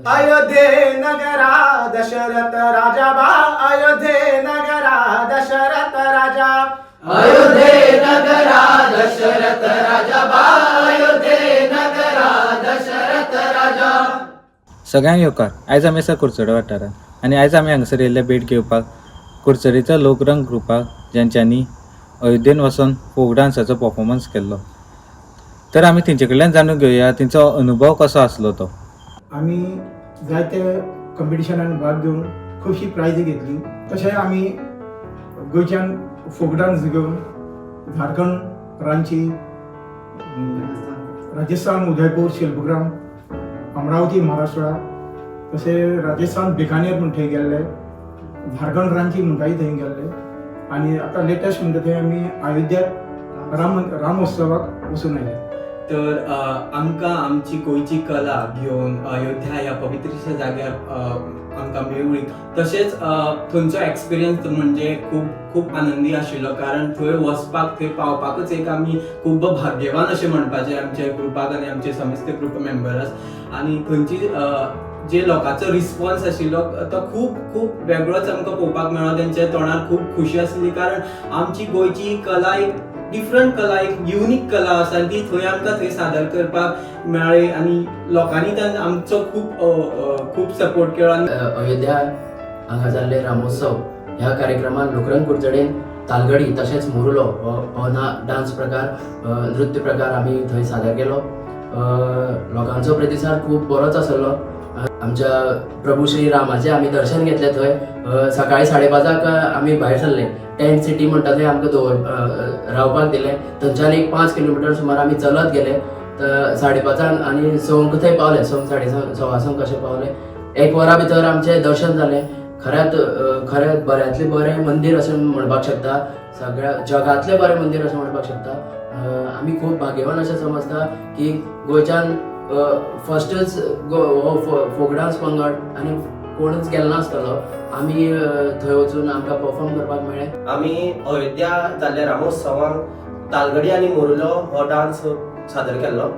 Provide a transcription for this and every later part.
अयोध्ये नगरा दशरथ राजा बा, अयोध्ये नगरा दशरथ राजा। अयोध्ये नगरा दशरथ राजा बा, अयोध्ये नगरा दशरथ राजा। सगळ्यांक येवकार। आयज आमी आसा कुडचडे वाठारांत आनी आयज आमी हांगासर येयल्ले भेट घेवपाक कुडचडेच्या लोकरंग ग्रुपाक, जेंच्यांनी अयोध्येन वचोन फोक डांसाचो परफॉर्मन्स केल्लो। तर आमी तेंचे कडल्यान जाणून घेवया तेंचो अनुभव कसो आसलो तो। आमी जायते कंपिटिशनान भाग घेवन खुबशीं प्रायजां घेतली। तशें आमी गोंयच्यान फोक डांस घेवन झारखंड, रांची, राजस्थान उदयपूर, शिल्पग्राम, अमरावती महाराष्ट्रा, तशें राजस्थान बिकानेर म्हण थंय गेल्ले, झारखंड रांची म्हणटाय थंय गेल्ले आनी आतां लेटस्ट म्हणटा थंय आमी अयोध्याक रामोत्सवाक वचून आयले। तर आमकां आमची गोंयची कला घेवन अयोध्या ह्या पवित्रशा जाग्यार आमकां मेवळी। तशेंच थंयचो एक्सपिरियन्स म्हणजे खूब खूब आनंदी आशिल्लो, कारण थंय वचपाक, थंय पावपाकच एक आमी खूब भाग्यवान अशें म्हणपाचें आमच्या ग्रुपाक आनी आमचे समेस्त ग्रुप मेंबर्स। आनी थंयची जे लोकांचो रिस्पॉन्स आशिल्लो तो खूब खूब वेगळोच आमकां पळोवपाक मेळ्ळो। तेंच्या तोंडार खूब खुशी आसली, कारण आमची गोंयची कला एक डिफरंट कला, एक युनीक कला आसा आनी ती थंय आमकां थंय सादर करपाक मेळ्ळी आनी लोकांनी तांकां आमचो खूब खूब सपोर्ट केलो आनी अयोध्या हांगा जाल्ले रामोत्सव ह्या कार्यक्रमात लोकरंग कुडचडेन तालगडी तशेंच मोरुलो हो ना डांस प्रकार, नृत्य प्रकार आमी थंय सादर केलो। लोकांचो प्रतिसाद खूब बरोच आसलो। आमच्या प्रभू श्री रामाचें आमी दर्शन घेतलें थंय। सकाळी 5:30 आमी भायर सरले। टेंट सिटी म्हणटा थंय आमकां दवर रावपाक दिलें। थंयच्यान एक 5 किलोमिटर सुमार आमी चलत गेले, तर 5:30 आनी 6 थंय पावले। 6, 6:30, 6:15 कशें पावले। एक वरा भितर आमचें दर्शन जालें। खरेंच खरें बऱ्यांतलें बरें मंदीर अशें म्हणपाक शकता, सगळ्या जगांतलें बरें मंदीर अशें म्हणपाक शकता। आमी खूब भाग्यवान अशें समजता की गोंयच्यान फस्टच हो फोक डांस पंगड आनी कोणूच गेल्लो नासतलो, आमी थंय वचून आमकां परफॉर्म करपाक मेळ्ळें। आमी अयोध्या जाल्ल्या रामोत्सवाक तालगडी आनी मोरुलो हो डांस सादर केल्लो।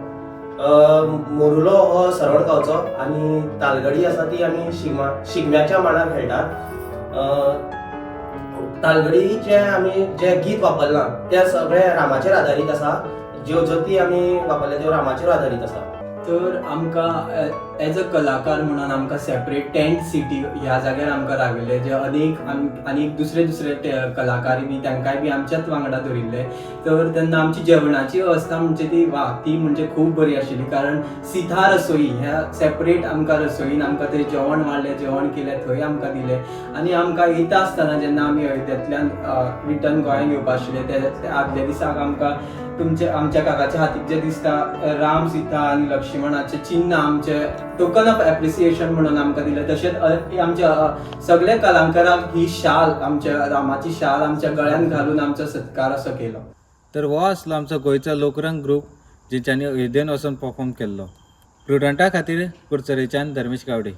मोरुलो हो सरवण गांवचो आनी तालगडी आसा ती आमी शिगम्याच्या मांडार खेळटात। तालगडीचें आमी जें गीत वापरलां तें सगळें रामाचेर आदारीत आसा। ज्यो जती आमी वापरल्या त्यो रामाचेर आदारीत आसा। तर आमकां एज अ कलाकार म्हणून आमकां सेपरेट टेंट सिटी ह्या जाग्यार आमकां राविल्ले, जे अनेक आनीक दुसरे दुसरे कलाकार बी तांकांय बी आमच्याच वांगडा दवरिल्ले। तर तेन्ना आमची जेवणाची वेवस्था म्हणजे ती वा ती म्हणजे खूब बरी आशिल्ली, कारण सिथा रसोई ह्या सेपरेट आमकां रसोईन आमकां थंय जेवण वाडलें, जेवण केलें, थंय आमकां दिलें। आनी आमकां येता आसतना जेन्ना आमी अयोध्येंतल्यान रिटर्न गोंयांत येवपा आशिल्ले ते आदल्या दिसाक आमकां तुमचे आमच्या काकाच्या हातीक जे दिसता राम, सीता आनी लक्ष्मणाचे चिन्ह आमचे टोकन ऑफ एप्रिसिएशन म्हणून आमकां दिलें। तशेंच आमच्या सगल्या कलाकारांक ही शाल, आमच्या रामाची शाल आमच्या गळ्यान घालून आमचो सत्कार असो केलो। तर हो आसलो आमचो गोंयचो लोकरंग ग्रुप जेंच्यांनी अयोध्येन वचोन परफॉर्म केल्लो। प्रुडंटा खातीर कुडचडेच्यान धर्मेश गावडे।